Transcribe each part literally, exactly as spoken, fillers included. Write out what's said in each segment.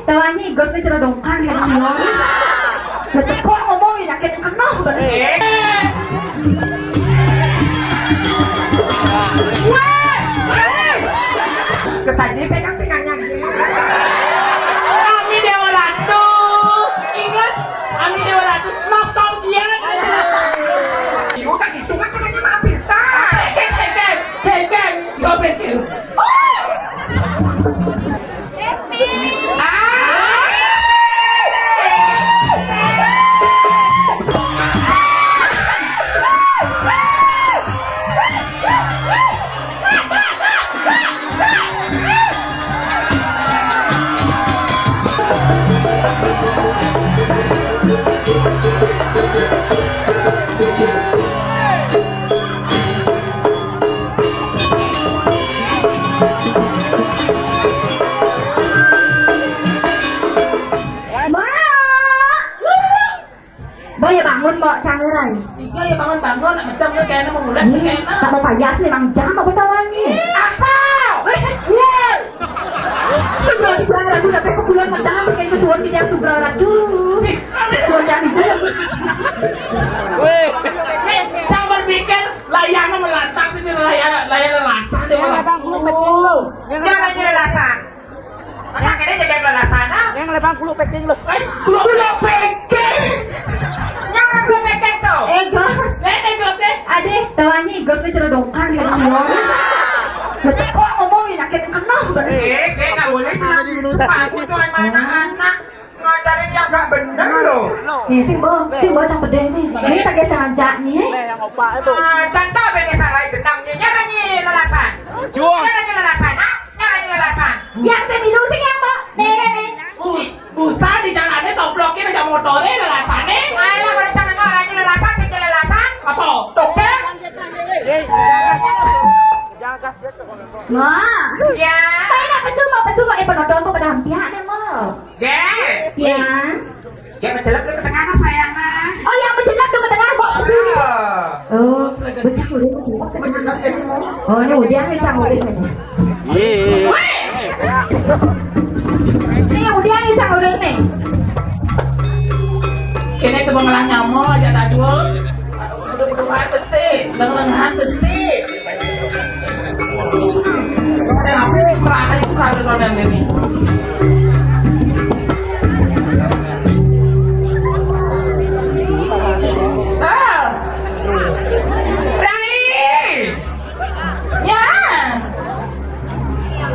Tawangi, gos wis cara dongkar ya, Rio. Lah, cepok ngomong ya, yakin kena banget. Weh, weh. Kesannya pegang-pegangnya gitu. Kami Dewa Ratu. Ingat, kami Dewa Ratu. Nostalgia. Iya, kan itu kan caranya mah bisa. Keken, keken, keken. Coba keken. Mbok! Mbok ya bangun, Mbok, cangeran. Iya ya bangun-bangun, nak medem tuh kayaknya mau mulai sih kayaknya. Tak mau payas nih, Bang, jam apa tawangi? Apa? Weh, iya. Sudah dibilang Ratu, tapi aku bulan medem pakai sesuatu yang Subra Ratu. Sesuatu yang itu. Weh. Nih, jangan berpikir layarnya melantang sih, layar, layar lelasan deh orang. Jangan aja lelasan. Masa kene jaga balasan, ah? Yang lima puluh packing lo. Eh, dua puluh packing. Yang lima puluh packing tuh. Eh, gos. Nek, nek, gos, nek. Adeh, tawangi, gos wis cara dongkar ya, Rio. Lah, cepok ngomong ya, yakin kena banget. Eh, gue nggak boleh bilang gitu. Aku tuh anak-anak ngajarin yang nggak bener loh. Nih, sing bo, sing bo cang pedeh nih. Ini pakai sengaja nih. Nih, yang opa itu. Ah, contoh bene sarai jenang nih, nyara nih lelasan. Juang. Nyara nih lelasan, ah? Nyara nih lelasan. Yang semilu sing yang bo, nih, nih, nih. Bus, busa di jalannya tomplokin aja motornya lelasane. Alah, berencana ngaranya lelasan, sing lelasan. Apa? Toke. Wah. Ya. Kayak nak pesu mau, pesu mau, eh, penonton tuh pada hampiak nih mau. Ge. Ya. Ge, mencelep dulu ke tengah nah, sayang nah. Oh ya, mencelep dulu ke tengah, Mbok. Pesu. Oh. Oh, bocah udah mencelep ke tengah. Mencelep ini mau. Oh, ini udah nih, cang udah nih. Iya. Ini udah nih, cang udah nih. Kene coba ngelah nyamuk aja tadi. Udah-udahan besi, leng-lengan besi. Ada apa nih, terakhir itu kalau roda ini. Sal. Rai. Ya.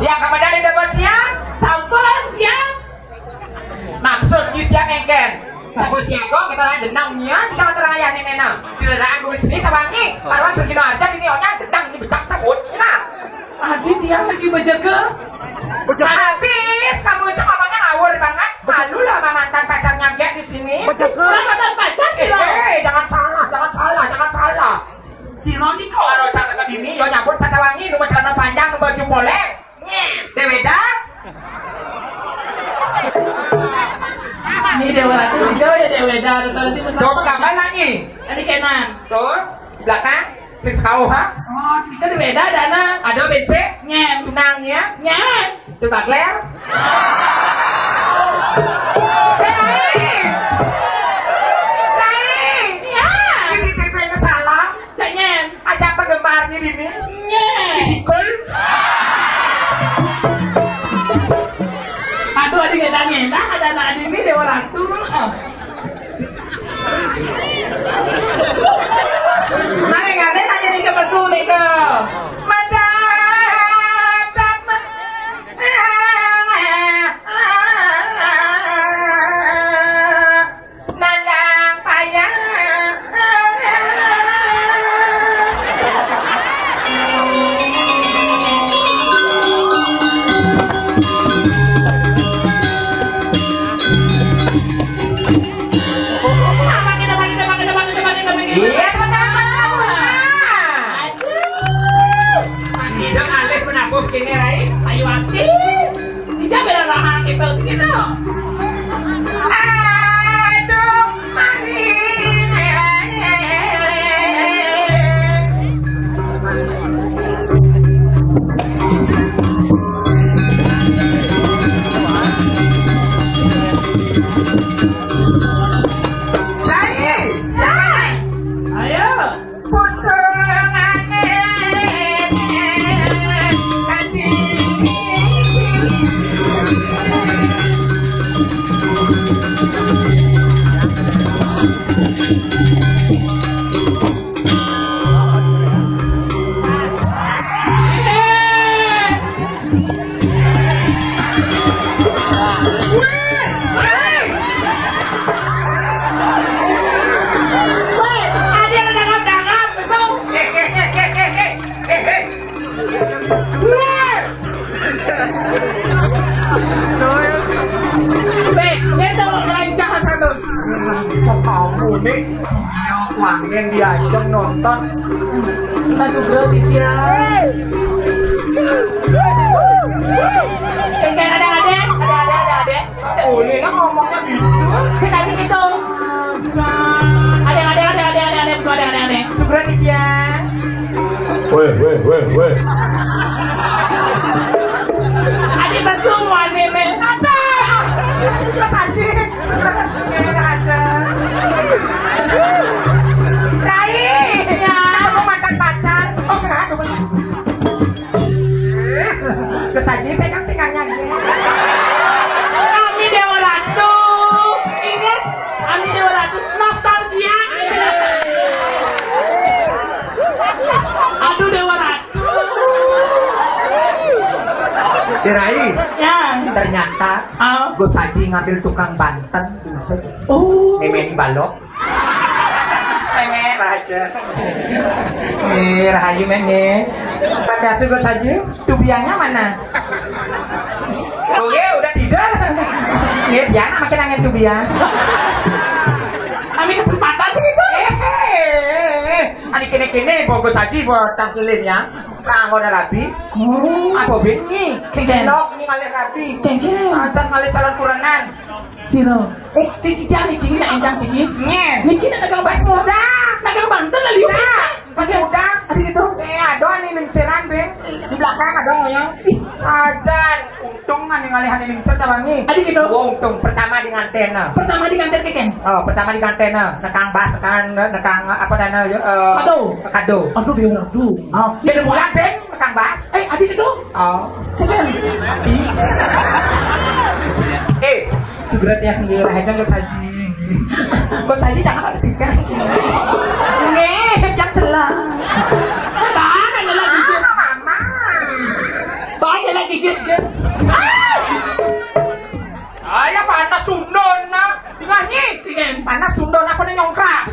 Ya, kemudian itu siap. Sampun, siap. Maksud di siap engken. Sabu siaga kita lah jenang nya, kita terang ayah nih menang. Di leraan gue sini tawangi, karuan pergi no aja ini orang jenang ini becak cabut, nah. Adi dia lagi bejaga. Habis kamu itu ngomongnya ngawur banget. Malu lah sama mantan pacarnya dia di sini. Lah, mantan pacar sih, eh, lah. Eh, jangan salah, jangan salah, jangan salah. Si Roni kok. Kalau cara ke dini, yo nyambut Satawangi, nu celana panjang, nu baju poleng. Deweda. Ini Dewa Ratu hijau ya, Deweda. Ada tadi mentah. Coba gambar lagi. Tadi kenan. Tuh, belakang. Fix kau, ha? Oh, itu Deweda ada anak. Ada bensin? Nyen. Tunang ya? Nyen. Itu bagler. Rai. Rai. Ya. Ini P P-nya salah. Cak Nyen. Ajak penggemarnya ini. Nyen. Dipikul. Aduh, ada ngedan ngedah, ada anak ini Dewa Ratu. Oh. Mari ngedan aja nih ke pesu nih ke. Mantap. Nandang payah. Iya, teman-teman, kamu. Aduh. Ijang alih menabuh kene, Rai. Ayo, ati. Ijang bela raha kita sih kita. Aduh, mari. Wéh! Wéh! Wéh! Adi ada dangap-dangap, besok. Eh, eh, eh, eh, eh, eh, eh, eh. Wéh! Wéh, dia tahu kelancaran satu. Kelancaran kamu, nih. Soalnya aku angin diajak nonton. Mas Sugro, Titian. Enggak ada, ada, ada, ada, ada, ada. Boleh lah ngomongnya gitu. Saya tadi gitu. Ada, ada, ada, ada, ada, ada, ada, ada. Sugro, Titian. Weh, weh, weh, weh. Adi pasung, wan, meme. Ada. Mas Haji. Ada. Rai. Ya. Kamu mantan pacar. Oh, serah tuh. Terus aja pegang-pegangnya gitu. Kami Dewa Ratu. Ingat, kami Dewa Ratu. Nostalgia. Aduh, Dewa Ratu. Dirai, ya. Ternyata, oh. Gus Haji ngambil tukang banten. Oh. Meme ini balok. Meme, Raja. Eh, rahayu, Meme. Sasiasu, Gus Haji. Tubianya mana? Oke, udah tidur. Nih, dia makin angin tubian. Kami kesempatan sih itu. Eh, eh, eh, eh. Ani kene-kene, bagus aja buat tangkilin ya. Kanggo rabi. Oh. Apa bengi? Kengken. Nok, ini ngalih rabi. Kengken. Ada ngalih calon kurenan. Siro. Eh, iki, iki niki nak encang siki. Nyen. Niki nak dagang Mas muda. Dagang banten lah, liu. Nah, Mas muda. Ada gitu. Eh, ada nih lingsiran, Bing. Di belakang ada ngoyong. Ih. Ajan. Untung kan yang ngalihan ini lingser tawangi. Ada gitu. Oh, untung pertama di ngantena. Pertama di nganten keken. Oh, pertama di ngantena. Nekang bas, tekan, nekang apa dana, eh, kado. Kado. Aduh, dia aduh. Oh, jadi bulan, Bing, nekang bas. Eh, ada gitu. Oh. Keken. Eh, Sugro yang ngira aja Gus Haji. Gus Haji jangan ada tiga. Nih, yang celah. Bang, ada lagi. Ah, mama. Bang, ada lagi, guys, guys. Ah, ya panas sundon, nah. Tengah ni. Panas sundon, aku ni nyongkrak.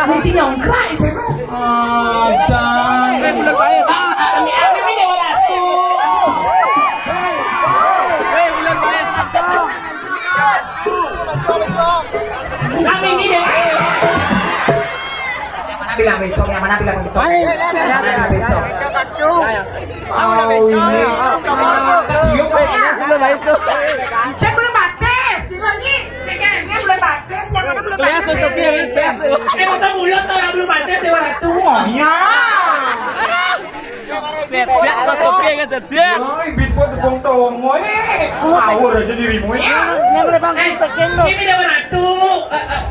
Misi nyongkrak, saya mah. Ajan. Eh, bulan bae. Ah, ah, kami, kami ni Dewa Ratu. Eh, bulan bae. Kami ni Dewa Ratu. Yang mana bilang bencong? Yang mana bilang bencong? Yang mana bilang bencong? Oh, ini. Cium, Pak. Saya belum batis. Ini, ini belum batis. Yang mana belum batis? Kelas stop ya, kelas. Eh, udah mulus kalau belum batis, Dewa Ratu. Oh, iya. Set, set, kos kopi ya, set, set. Ay, bitpot dukung tomo, eh. Ngawur aja dirimu, ya. Ini Dewa Ratu. Eh, eh.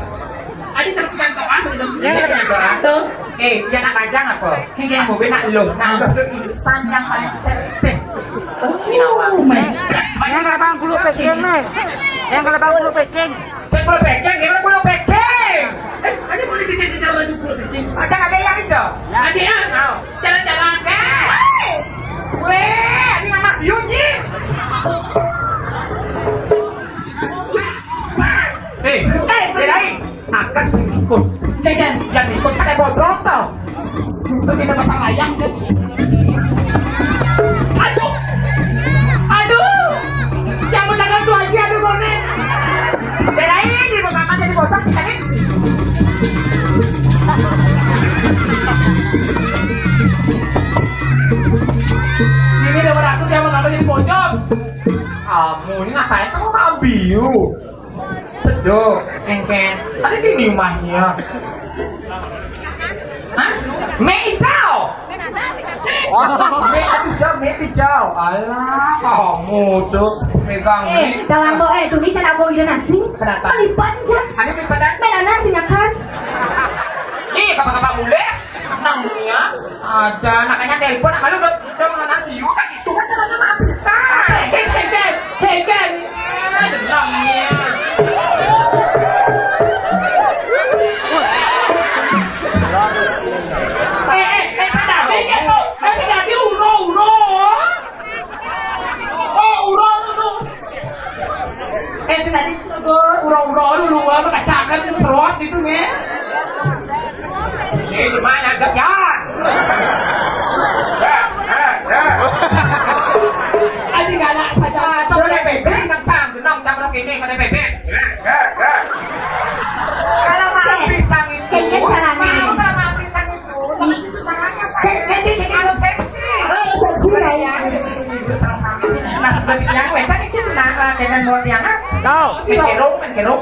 Ada serpihan topan gitu. Ya, ya. Tuh. Eh, ya nak bajang apa? Iya. Aku nak lo. Nah, lo tuh insan yang paling seksi. Oh my God. Yang abang kulo packing nih. Yang kalau abang kulo packing. Cek kulo packing, gimana kulo packing? Eh, ada boleh cek cara baju kulo packing. Aja ada yang hijau. Ada ya? Mau. Jalan-jalan. Eh. Weh, ini mama biung, Ji. Eh, eh, bedain. Akan sing ikut. Jajan. Yang ikut kan bocor toh. Itu kita pasang layang kan. Aduh. Aduh. Yang menangkan tuh Haji, aduh, Bone. Bedain, ibu mama jadi bocor kita nih. Ini Dewa Ratu dia mau jadi bocor. Kamu ini ngapain kamu makan biu? Sedo, engken. Ada di rumahnya. Hah? Mie hijau. Mie hijau, mie hijau. Alah, kamu tuh megang mie. Eh, dalam bo, eh, tuh ni cara bo ida nasi. Kenapa? Melipat aja. Ada melipat? Mana nasi makan? Ih, apa-apa boleh? Nangnya aja, makanya telepon, apa lu udah, udah mengenal dia, kan itu kan caranya mah bisa. Keken, keken, keken. Eh, dengar nih. Eh, eh, eh, sadar, keken tuh. Eh, sadar, dia uro, uro. Oh, uro, uro. Tadi ura-ura dulu, apa, kacakan serot gitu, ya. Ini mana, Jok, ya? Eh, eh, eh. Adi galak saja. Ah, coba deh, bebek, nang cang, nang cang, rok ini, kada bebek. Eh, eh, eh. Kalau makan pisang itu, kayaknya caranya. Kalau makan pisang itu, Cek, cek, cek, cek. Anu seksi. Oh, seksi, ya. Sama-sama. Nah, seperti yang wétan iki, nah, dengan mau tiang, ah. Tahu. Main kerung, main kerung.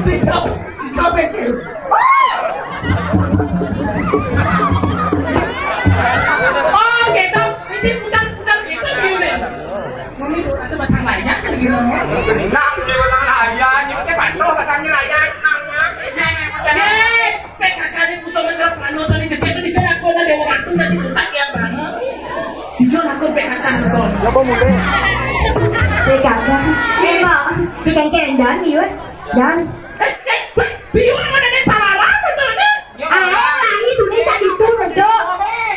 Dijawab, dijawab main kerung. Oh, gitu. Isi putar-putar gitu, gitu. Mami, itu bahasa Melayu kan gitu. Nah, ini bahasa Melayu, ini saya bantu bahasa Melayu, namanya. Ya, ini putar. P K K ni pusat mesra plano tadi jeget tu dijerat kau nak Dewa Ratu nasi tempat yang banget. Dijual aku P K K betul. Lah, kok mulai? P K K. Memang. Jika kendan, Yun. Dan. Eh, eh, eh, Biu mana ni salah apa tu ni? Ah, lah, itu ni tak itu, Dok.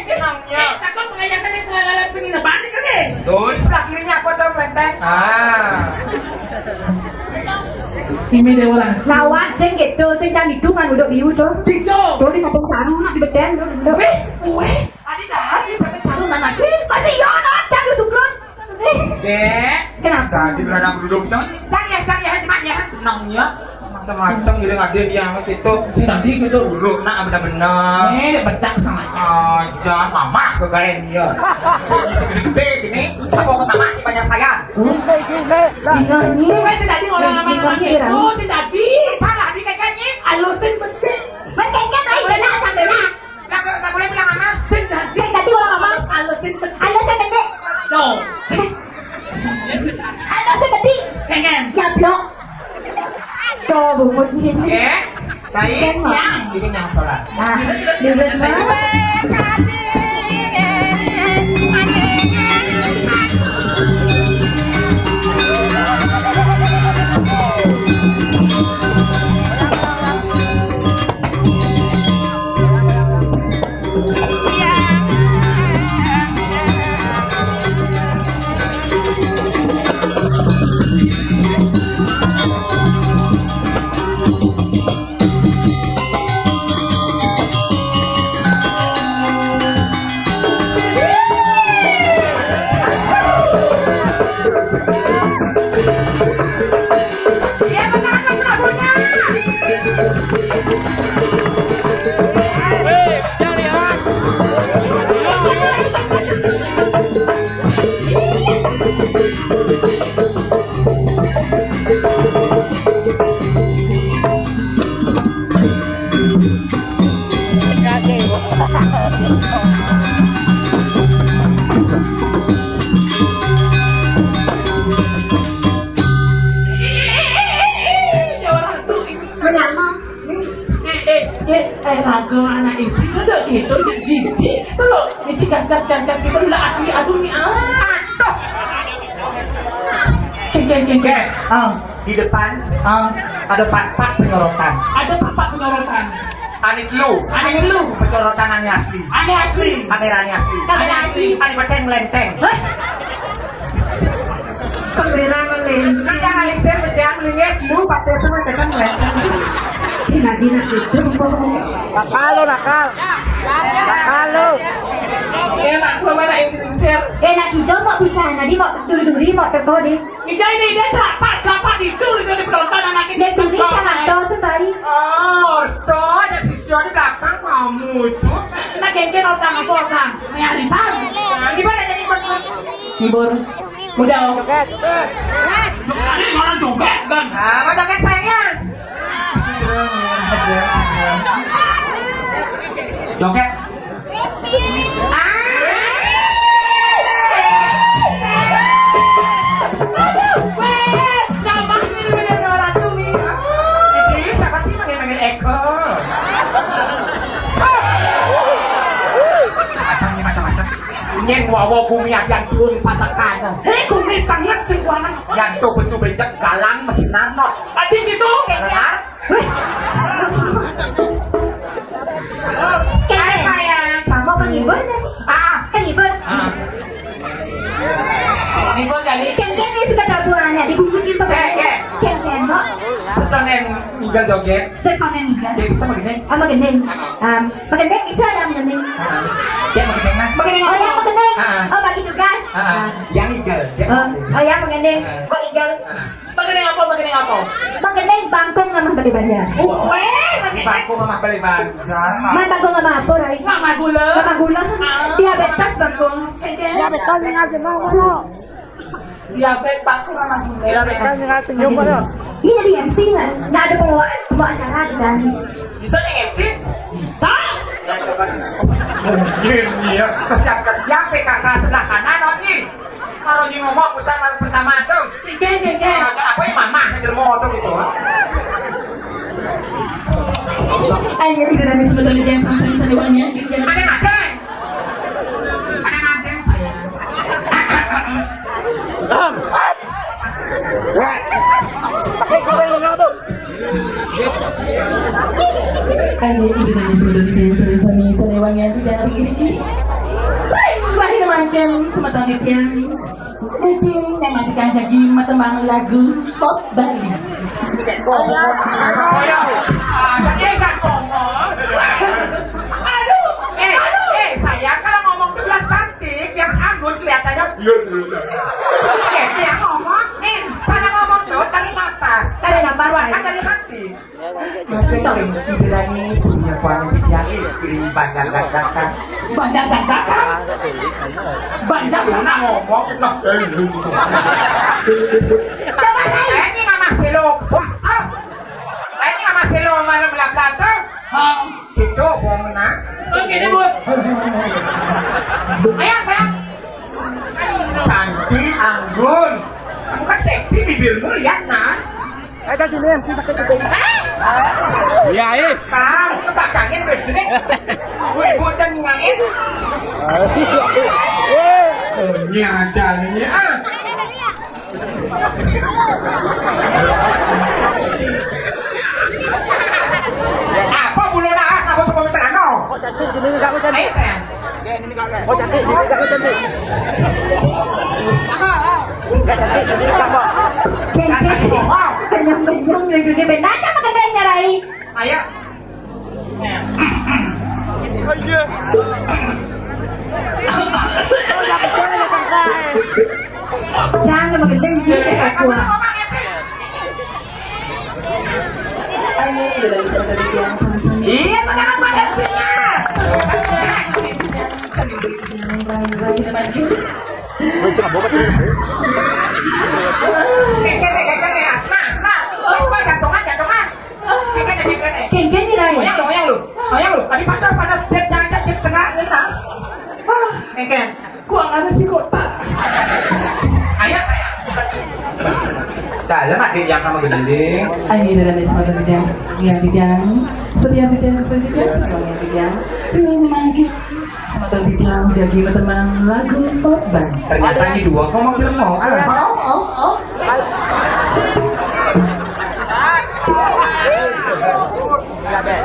Eh, takut pengayakan ni salah penginapan ni kan ni? Tuh, di sebelah kirinya apa dong, lenteng? Ah. Ini dia orang. Ngawak sing gitu, sing jam itu kan duduk biu tuh. Dijo. Tuh di samping caru nak di beden tuh duduk. Weh, weh, adi dah habis sampai caru nak lagi. Masih yo nak jam tu sukrut. Eh. Dek. Kenapa? Tadi berada duduk tuh. Cang ya, cang ya, cuma ya. Tenang ya. Macam-macam gitu ada dia itu. Si tadi gitu. Duduk nak benar-benar. Eh, dia bedak sama. Ah, jangan mamah ke kain dia. Kok bisa gede-gede gini? Apa ke mamah di banyak saya? Dengar ni. Weh, si tadi orang lama-lama gitu, si tadi. Salah di kakaknya. Alusin betik. Betik kan, ai, benar, sampai nak. Nak, nak boleh bilang apa? Si tadi. Si tadi orang lama. Alusin betik. Alusin betik. No. Alusin betik. Pengen. Nyablok. Tuh, bungut ni. Eh? Baik, yang ini yang salah. Nah, lurus, Mas. Menyamar. Eh, eh, eh, eh, raga anak istri tu dok gitu, dok jijik gitu loh. Mesti gas, gas, gas, gas gitu lah, aduh, aduh, ni, ah. Aduh. Keng, keng, keng, keng. Ah, di depan, ah, ada empat, empat penyorotan. Ada empat, empat penyorotan. Ane telu. Ane telu. Penyorotan ane asli. Ane asli. Kamera ane asli. Kamera asli. Ane beten melenteng. Hah? Kamera melenteng. Kan yang ane sing pecah melingit, lu pakai sama tekan melenteng. Si Nadine itu. Nakal lo, nakal. Nakal lo. Ya, nak, gua mana yang diusir? Eh, nak hijau mau bisa, Nadine mau duri-duri, mau teko deh. Ija ini dia celapak, celapak tidur itu di penonton anak ini. Ya, duri sama to sembari. Oh, orto ada siswa di belakang kamu itu. Nak cincin orang apa orang? Yang lisan. Nah, gimana jadi ikut? Hibur. Muda. Ini malah joget kan? Ah, mau joget sayang. Joget. Ini siapa sih manggil-manggil Eko? Macam ni, macam-macam. Nyen wawa gumi adian turun pasakan. Hei, gumi tangan sing kuanan. Yang tu besu benjak galang mesin narnot. Tadi gitu. Galang. Hai, sayang. Sama penghibur kan? Ah. Penghibur. Ah. Penghibur jadi. Kan ini suka tabuan ya, dibungkus Sonen ninggal joget. Sonen ninggal. Jadi bisa begini. Oh, begini. Um, begini bisa ya, begini. Dia begini nah. Begini. Oh, ya, begini. Ah, ah. Oh, bagi tugas. Ah, ah. Yang ninggal. Oh, oh, ya, begini. Ah. Kok ninggal? Ah. Begini apa, begini apa? Begini bangkung sama beli banjar. Weh, begini. Bangkung sama beli banjar. Man bangkung sama apa, Rai? Sama gula. Sama gula. Ah. Diabetes bangkung. Diabetes nih aja, no, no. Diabet paku sama gula. Iya, kan, kan, senyum, kan, ya? Iya, di M C lah. Nggak ada pembawa, pembawa acara di Bali. Bisa nih M C? Bisa. Mungkin iya. Kesiap-kesiap P K K sebelah kanan, oh, Nyi. Kalau Nyi ngomong, usah baru pertama tuh. Kece, kece. Nah, apa yang mamah yang mau tuh gitu? Ayo, kita nanti sebentar di desa, saya bisa lewatnya. Ada, ada. Ada, ada, saya. Ayo, ibu nanya sudah di desa, sami, sami wangi, aku jangan begini, Ki. Lain, lain, mancen, semeton di tiang. Niki memang dikajagi matembang lagu pop Bali. Koyo, ada kan ngomong. Aduh, eh, aduh. Eh, saya kalau ngomong tuh biar cantik, biar anggun kelihatannya. Iya, iya, iya. Eh, yang ngomong, eh, sana ngomong tuh, tarik napas. Tarik napas, keluarkan dari hati. Macam itu, Indrani, sunya kuan pikiran, kirim banyak dadakan. Banyak dadakan? Banyak mana ngomong, nah. Coba lagi. Ini nggak masih lo. Wah, ah. Ini nggak masih lo, mana belakang tuh? Hah? Itu, bong, nak. Oke, deh, Bu. Ayo, sayang. Cantik, anggun. Kamu kan seksi, bibirmu lihat, nak. Ayo, sini, M C sakit juga. Iya, eh. Tahu, kebakangin, gue gini. Ibu-ibu dan nyain. Oh, ini aja, ini, ah. Apa bulu nahas, apa sebelum celana? Ayo, sayang. Kenyang-kenyang ya, dunia benar sama kedai nyarai. Ayo. Jangan sama gedeng gitu ya, kuat. Iya, pakai apa tensinya? Geser deh, geser deh. Asma, Asma. Asma, jantungan, jantungan. Geser deh, geser deh. Kengken nih, Rai. Goyang lu, goyang lu. Goyang lu. Tadi patah, panas, dia jangan, dia tengah, dia tengah. Kengken. Kuangannya si kota. Ayo, sayang. Dalam, adik yang sama gending. Ayo, dalam itu, mata yang, yang di yang. Setiap di yang, setiap di yang, setiap di yang. Ringan manggil. Semeton di yang, jagi matembang lagu pop Bali. Ternyata ini dua ngomong belum mau. Ah. Oh, oh, oh.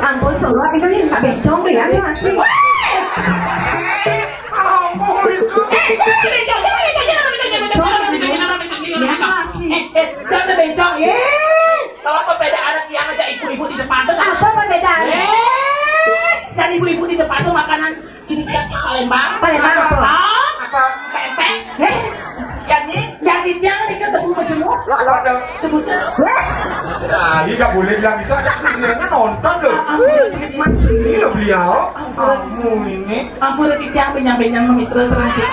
Ampun, Solo, itu nih, Pak Bencong tuh ya, itu asli. Ampun, itu. Eh, jangan Bencong, jangan Bencong, jangan Bencong, jangan Bencong, jangan Bencong, jangan Bencong, jangan Bencong. Iya, asli. Eh, eh, jangan Bencong, eh. Kalau perbedaan Ciang aja ibu-ibu di depan tuh. Apa perbedaan? Eh, dan ibu-ibu di depan tuh makanan ciri khas Palembang. Palembang apa? Apa? Pempek. Eh? Jadi, jadi jangan ikan tebu majemuk. Lah, ada. Tebu tuh. Eh? Nah, ini nggak boleh bilang gitu. Ada sendiriannya nonton loh. Ampun. Nikmat seni loh beliau. Ampun. Kamu ini. Ampun, Tiang benyang-benyang mami terus nanti.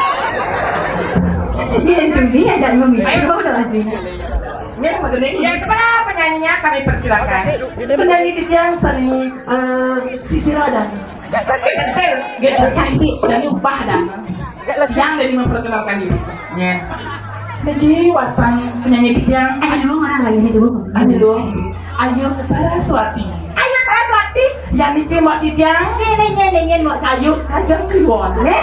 Dia itu dia jadi mami. Ayo. Coba udah nanti. Ini apa tuh, Ning? Ya, kepada penyanyinya kami persilakan. Penyanyi Tiang seni, eh, Sisi Radang. Cantik. Gak cantik, jadi ubah dah. Yang dari memperkenalkan diri. Nyen. Jadi wastan penyanyi Tiang. Eh, ayo, orang lainnya dulu. Ayo dong. Ayo Saraswati. Ayo Saraswati. Yang niki Mbak Tiang. Ini, ini, ini, ini, Mbak Ayu Kajang Kliwon. Eh?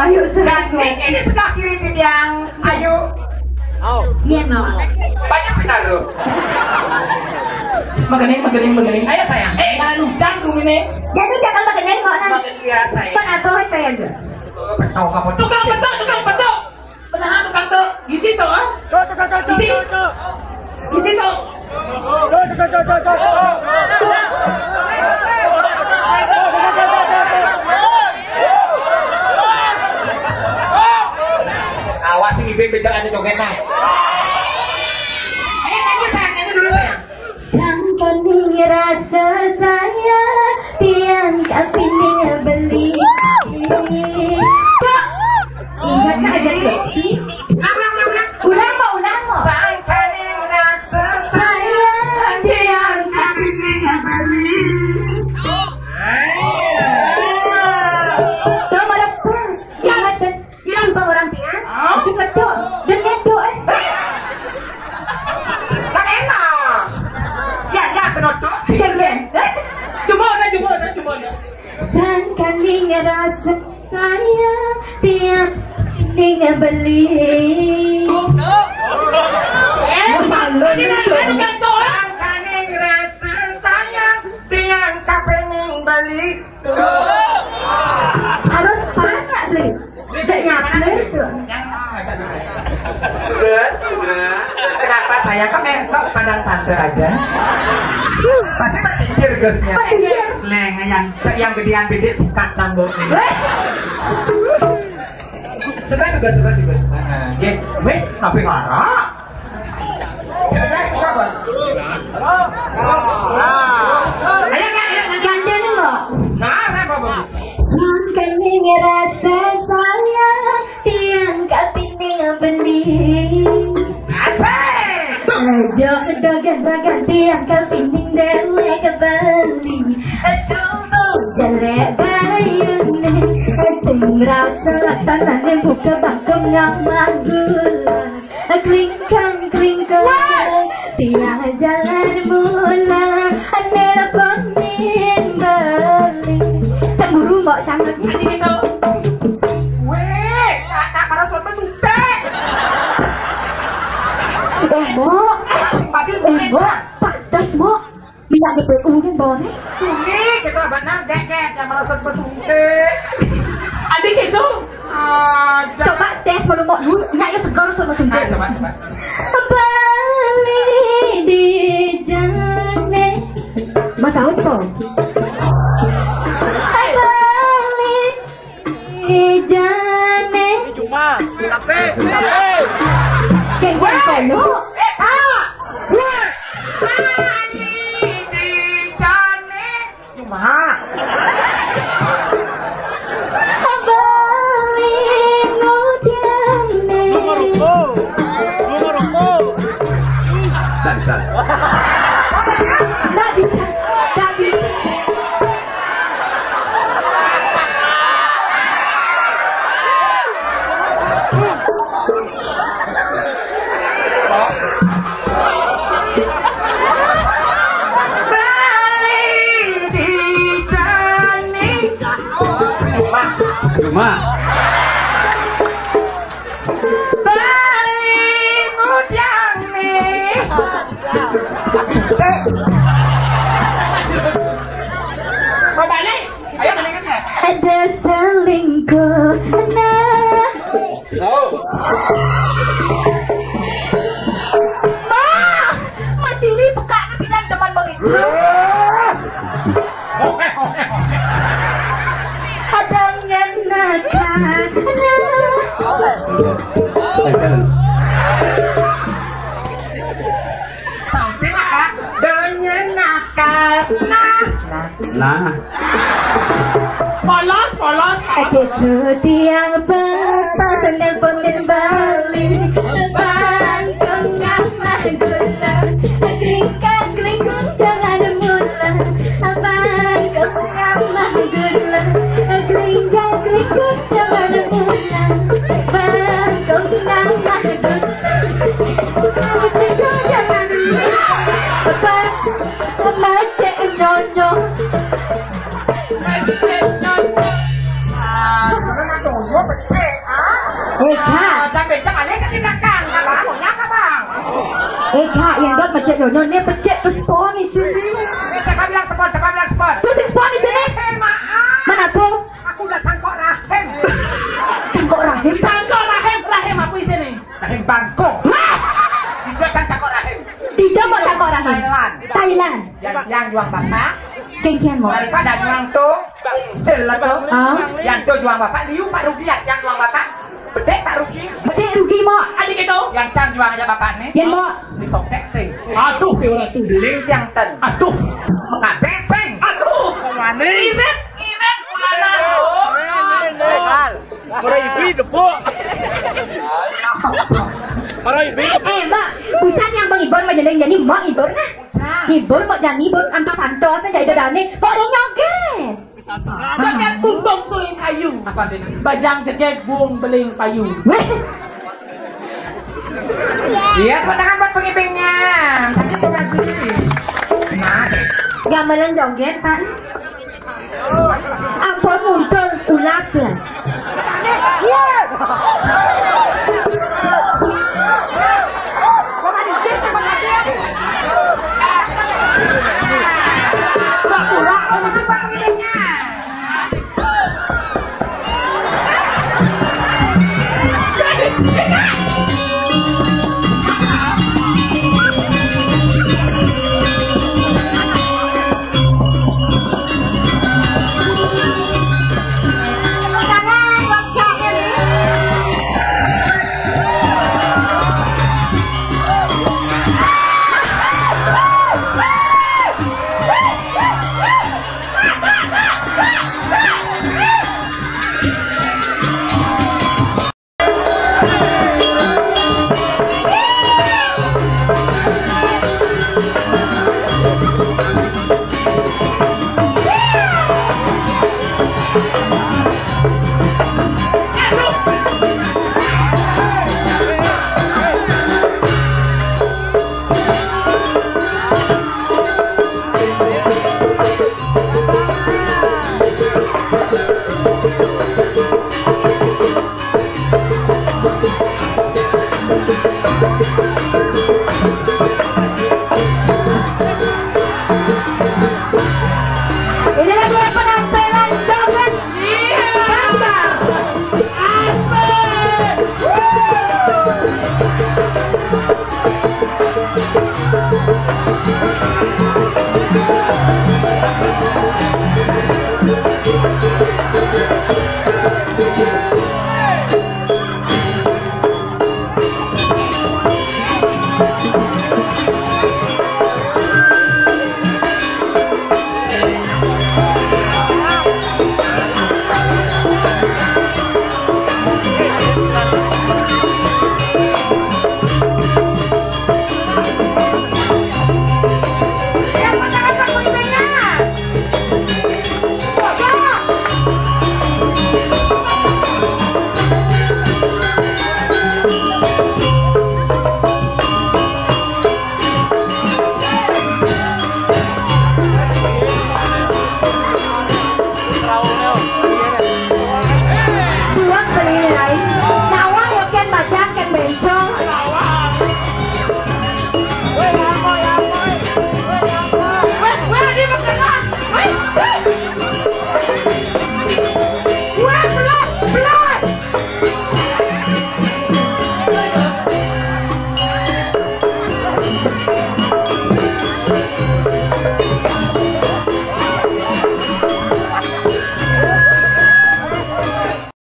Ayo Saraswati. Ini sebelah kiri Tiang. Ayo. Iya, no. Banyak benar loh. Maganing, maganing, maganing. Ayo, sayang. Eh, anu, jangkung ini. Jadi jangan maganing, mau nang. Maganing, iya, sayang. Pak Ato, saya aja. Betul, kamu. Tukang betul, tukang betul. Benar, tukang betul. Di situ, ah. Tuh, tuh, tuh, tuh, Di situ. Tuh, tuh. Di situ. Awas, sing ibu beda aja joget nah. Ayo, nyanyi sayang, nyanyi dulu sayang. Sangkaning rasa saya tiang kapining beli. Kok? Ingat aja, Kak. Ulang, ulang, ulang, ulang. Ulang, mau, ulang, mau. Sangkaning rasa saya tiang kapining beli. Tuh, malah terus. Ingat, dan bilang bang orang tiang. Hah? Itu betul. Dan itu, eh. Kan enak. Ya, ya, kena tu. Ya, ya. Cuma, nah, cuma, nah, cuma, nah. Sangkaning rasa saya tiang ning beli. Eh, malu ini tu. Bukan, bukan tu. Sangkaning rasa saya tiang kapining beli. Harus pas nak beli. Jangan nyapler tu. Gus, kenapa saya kok, eh, kok pandang tante aja? Pasti berpikir Gusnya. Berpikir. Leng, yang yang gedean bidik suka cambuk ini. Suka juga, suka juga. Nah, nggih. Wih, tapi harap. Suka, suka, Bos. Ayo, Kak, ayo, nanti. Gandeng, Mbok. Nah, apa, Bos? Sangkaning rasa saya tiang kapining beli. Asik. Ajo dogan-dogan tiang kapining dewek beli. Subuh jelek bayune. Sing rasa laksanane buka bakung ngamah gula. Klingkang, klingkang. Wah. Tiang jalan mula. Nelponin beli. Cemburu, Mbok, sangat. Nanti kita. Weh, tak, tak para soal sumpek. Eh, Mbok. Padi, eh, Mbok. Padas, Mbok. Minyak G P U kan bawahnya. Ini kita abang nang deket yang merasa bersuntik. Adik itu. Ah, coba tes malu, Mbok, dulu. Nyak ya segar sama suntik. Ah, coba, coba. Bali di jane. Mas Saud po. Bali di jane. Cuma. Tapi, tapi. Kayak gitu lo. Eh, ah. Wah. Bali di jane. Cuma. Bali ngudiane. Lu ngerokok. Lu ngerokok. Nggak bisa. Nggak bisa. Nggak bisa. Bali di jane. Cuma. Bali ngudiane. Mau balik? Ayo, mendingan ya. Ada selingkuh. Nah. Oh. Ma, macili pekak bilang teman begitu. Ada yang nakal. Nah. Sampai, Kak. Dengan nakal. Nah. Nah. Nah. Polos, polos. Aduh, tiang berpas nelpon dan balik. Bangkong ngamah gula. Klingkang, klingkung jalan mula. Bangkong ngamah gula. Klingkang, klingkung jalan mula. Bangkong ngamah gula. Klingkung jalan mula. Bang, macet nyonyo. Ah, dulu nak tunggu becek, ah. Eh, Kak. Ah, tapi jangan lihat di belakang, Kak, Bang. Maunya apa, Bang? Eh, Kak, yang dot becek nyonyo, ini becek terus pohon di sini. Eh, siapa bilang spon, siapa bilang spon? Terus spon di sini. Eh, maaf. Mana tuh? Aku udah sangkok rahim. Sangkok rahim? Sangkok rahim, rahim apa isinya? Rahim bangko. Wah! Hijau cangkok rahim. Tiga mau tak orang? Thailand. Thailand. Yang, yang juang bapak. Kengkian mau. Daripada juang tu, sil lah tu. Ah. Yang tu juang bapak, liu pak rugi yang juang bapak. Bedek pak rugi. Bedek rugi mau. Adik itu. Yang cang juang aja bapak ni. Yang mau. Disotek sing. Aduh, ke orang tu. Ling yang ten. Aduh. Mengabek sing. Aduh. Mana? Irit, irit, bulanan. Murah ibu depuk. Murah ibu. Eh, Mbak, usan yang menghibur menjeling jadi Mbak hibur nah. Hibur Mbak Jani, hibur antos-antos nah jadi dadane. Mbak ada nyoget. Joget bumbung suling kayu. Apa artinya? Bajang joget bung beling payu. Weh. Iya, tepuk tangan buat pengibingnya. Tapi terima kasih. Mas. Gamelan joget, Pak. Ampun muncul ulat ya. Inilah dia penampilan joget Bangka. Asik.